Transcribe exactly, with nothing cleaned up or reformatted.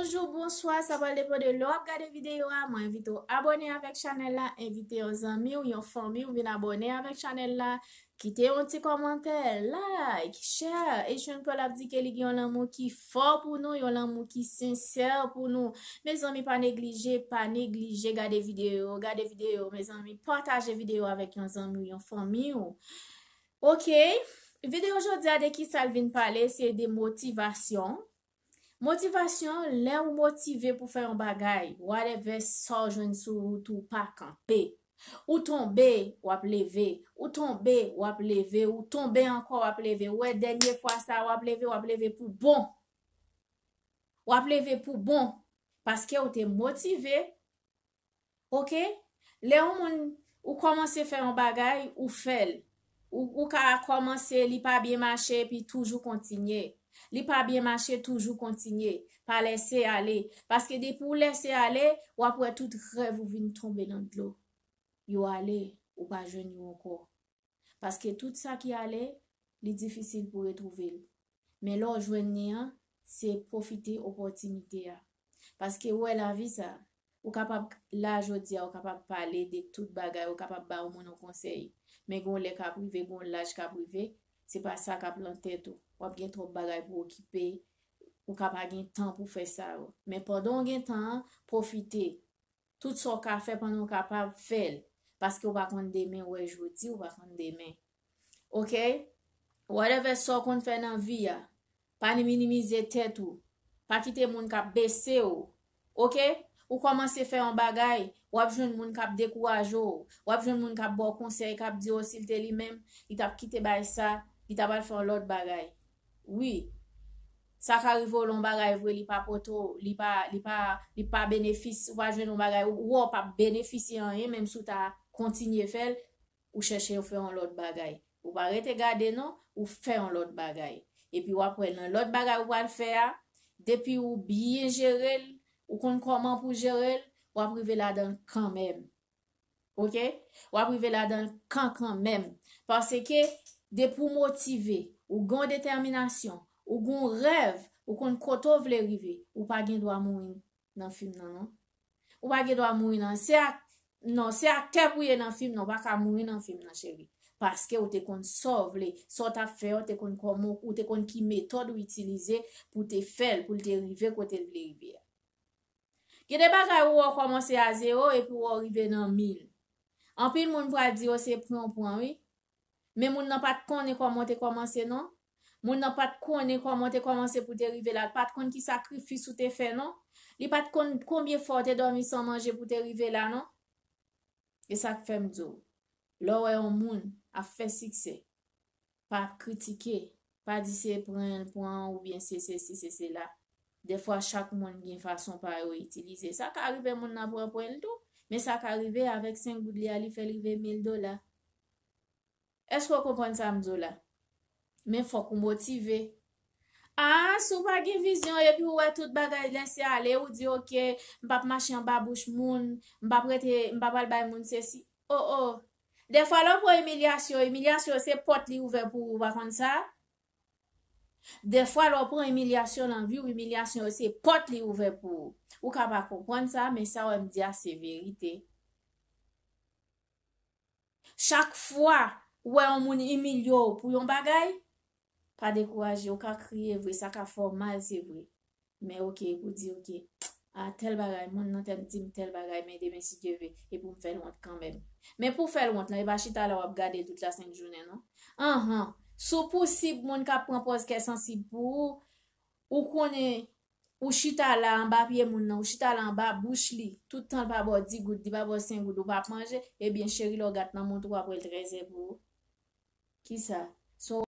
Bonjou, bonswa, sa pral depann de lè w ap gade videyo a. Mwen envite w abòne avèk chanèl la, envite yon zanmi w, yon fanmi w vin abòne avèk chanèl la, kite yon ti kòmantè, like, share. E Sean Paul ap di ke li gen yon lanmou ki fò pou nou, yon lanmou ki sensè pou nou. Mezanmi, pa neglije, pa neglije gade videyo, gade videyo, mezanmi, pataje videyo avèk yon zanmi w, yon fanmi w. Ok, videyo jodi a de ki sa l vin pale, se de motivasyon. Motivasyon, lè ou motive pou fè yon bagay, whatever sa w jwenn sou wout ou, pa kanpe. Ou tonbe, w ap leve. Ou tonbe, w ap leve. Ou tonbe ankò, w ap leve. Ou wè dènye fwa sa, w ap leve, w ap leve pou bon. W ap leve pou bon. Paske ou te motive. Ok? Lè yon moun, ou kòmanse fè yon bagay, ou fè l. Ou, ou ka kòmanse, li pa byen mache, epi toujou kontinye. Li pa byen mache, toujou kontinye. Pa lèse ale. Paske depi w lèse ale, w ap wè tout rèv ou vin tonbe nan dlo. Yo ale, ou pa jwenn yo ankò. Paske tout sa ki ale, li difisil pou retwouve l. Men lè w jwenn li an, se pwofite opòtinite a. Paske ou wè lavi sa, ou kapab la jodi a, ou kapab pale de tout bagay, ou kapab ba yon moun yon konsèy. Men gon lè k ap rive, gon laj k ap rive, se pa sa k ap lan tèt ou. W ap gen twòp bagay pou okipe, ou ka pa gen tan pou fè sa yo. Men pandan w gen tan an, pwofite. Tout sa w ka fè pandan w kapab, fè l. Paske w pa konn demen, w wè jodi, w pa konn demen. Ok? Whatever sa w konn fè nan vi a, pa minimize tèt ou. Pa kite moun k ap bese w. Ok? Ou kòmanse fè yon bagay, w ap jwenn moun k ap dekouraje w. W ap jwenn moun k ap ba w konsèy, k ap di w si l te li menm, li t ap kite bagay sa, li t ap al fè yon lòt bagay. Wi. Sa ka rive w lè yon bagay vre, li pa pote w, li pa, li pa, li pa benefis, ou pa jwenn yon bagay, ou, ou wè w p ap benefisye anyen, menm si w ta kontinye fè l, ou chèche fè yon lòt bagay. Ou pa rete gade non, ou fè yon lòt bagay. Epi w ap wè nan lòt bagay ou pral fè a, depi ou byen jere l, ou konn kòman pou jere l, w ap rive ladan l kanmenm. Ok? W ap rive ladan l kan kanmenm. Paske depi w motive, ou gen yon detèminasyon, ou gen yon rèv, ou konn kote w vle rive, ou pa gen dwa mouri nan fim nan, non. Ou pa gen dwa mouri nan. Se ak, non, se aktè pou ye nan fim nan, ou pa ka mouri nan fim nan, cheri. Paske ou te konn sa w vle, sa w t ap fè, ou te konn kòman, ou te konn ki metòd ou itilize pou te fè l, pou l te rive kote l vle rive a. Gen de bagay ou wè w kòmanse a zewo epi w wè w rive nan mil. Anpil moun pral di yo se pran w pran, wi. Men moun nan pa t konnen kòman w te kòmanse, non. Moun nan pa t konnen kòman w te kòmanse pou te rive la. L pa t konn ki sakrifis ou te fè, non. Li pa t konn konbyen fwa w te dòmi san manje pou te rive la, non. E sa k fè m di w, lè w wè yon moun ap fè siksè, pa kritike, pa di se pran l pran oubyen se sesi, se sela. Dèfwa, chak moun gen fason pa yo itilize. Sa ka rive moun nan pran pran l tou, men sa ka rive avèk senk goud li a, li fè l rive mil dola. Èske w konprann sa m di w la? Men fòk ou motive. A, si w pa gen vizyon epi w wè tout bagay lèse ale, ou di, "Ok, m p ap mache anba bouch moun, m p ap rete, m p ap al bay moun sesi." O, o. Dèfwa, lè w pran imilyasyon, imilyasyon se pòt li ouvè pou ou, ou pa konn sa? Dèfwa, lè w pran imilyasyon nan vi w, imilyasyon yo se pòt li ouvè pou ou. Ou ka pa konprann sa, men sa w wè m di a se verite. Chak fwa ou wè yon moun imilye w pou yon bagay, pa dekouraje, ou ka kriye vre, sa ka fè w mal, se vre. Men ok, pou di ok, a tèl bagay, moun nan tèl di m tèl bagay, men demen si Dye vle, epi m fè l wont kanmenm. Men pou w fè l wont lan, e pa chita la w ap gade l tout la sent jounen, non. Anhan, si w pousib moun k ap pran pòz kè sansib pou ou, ou konnen ou chita la anba pye moun nan, ou chita la anba bouch li, tout tan l pa ba w di goud, li pa ba w senk goud, ou p ap manje, ebyen cheri, lè w gat nan mont ou, w ap wè l trè zè pou ou. Kisa? Se yon